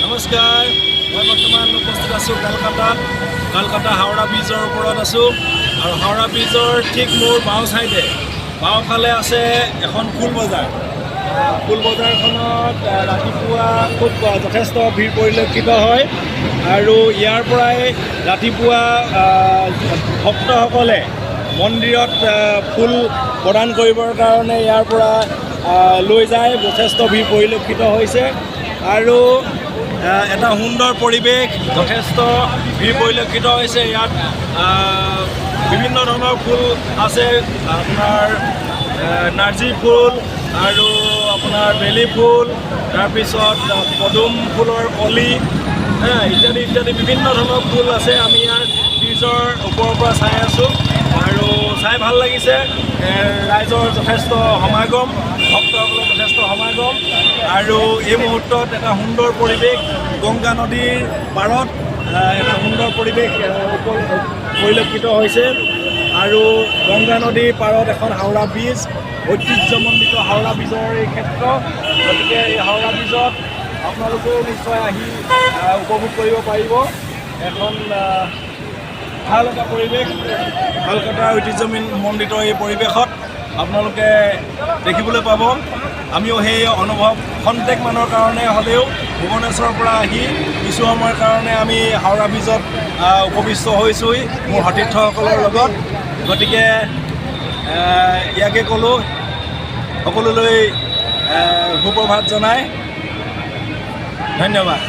নমস্কাৰ। মই বৰ্তমান উপস্থিত আছোঁ কলকাতাত। কলকাতা হাওৰা ব্ৰিজৰ ওপৰত আছোঁ আৰু হাওৰা ব্ৰিজৰ ঠিক মোৰ বাওঁ ছাইডে, বাওঁফালে আছে এখন ফুল বজাৰ। ফুল বজাৰখনত ৰাতিপুৱা খুব যথেষ্ট ভিৰ পৰিলক্ষিত হয় আৰু ইয়াৰ পৰাই ৰাতিপুৱা ভক্তসকলে মন্দিৰত ফুল প্ৰদান কৰিবৰ কাৰণে ইয়াৰ পৰা লৈ যায়। যথেষ্ট ভিৰ পৰিলক্ষিত হৈছে আৰু এটা সুন্দৰ পৰিৱেশ, যথেষ্ট ভিৰ পৰিলক্ষিত হৈছে। ইয়াত বিভিন্ন ধৰণৰ ফুল আছে, আপোনাৰ নাৰ্জী ফুল আৰু আপোনাৰ বেলি ফুল, তাৰপিছত পদুম ফুলৰ কলি হা, ইত্যাদি ইত্যাদি বিভিন্ন ধৰণৰ ফুল আছে। আমি ইয়াৰ ব্ৰিজৰ ওপৰৰ পৰা চাই আছোঁ আৰু চাই ভাল লাগিছে। ৰাইজৰ যথেষ্ট সমাগম, ভক্তসকলৰ যথেষ্ট সমাগম আৰু এই মুহূৰ্তত এটা সুন্দৰ পৰিৱেশ, গংগা নদীৰ পাৰত এটা সুন্দৰ পৰিৱেশ পৰিলক্ষিত হৈছে। আৰু গংগা নদীৰ পাৰত এখন হাওৰা ব্ৰিজ, ঐতিহ্যমণ্ডিত হাওৰা ব্ৰিজৰ এই ক্ষেত্ৰ। গতিকে এই হাওৰা ব্ৰিজত আপোনালোকেও নিশ্চয় আহি উপভোগ কৰিব পাৰিব এখন ভাল এটা পৰিৱেশ। কলকাতাৰ ঐতিহ্যমণ্ডিত এই পৰিৱেশত আপোনালোকে দেখিবলৈ পাব। আমিও সেই অনুভৱ খন্তেক মানৰ কাৰণে হ'লেও ভুৱনেশ্বৰৰ পৰা আহি কিছু সময়ৰ কাৰণে আমি হাওৰা ব্ৰিজত উপবিষ্ট হৈছোঁহি মোৰ সতীৰ্থসকলৰ লগত। গতিকে ইয়াকে ক'লোঁ, সকলোলৈ সুপ্ৰভাত জনাই ধন্যবাদ।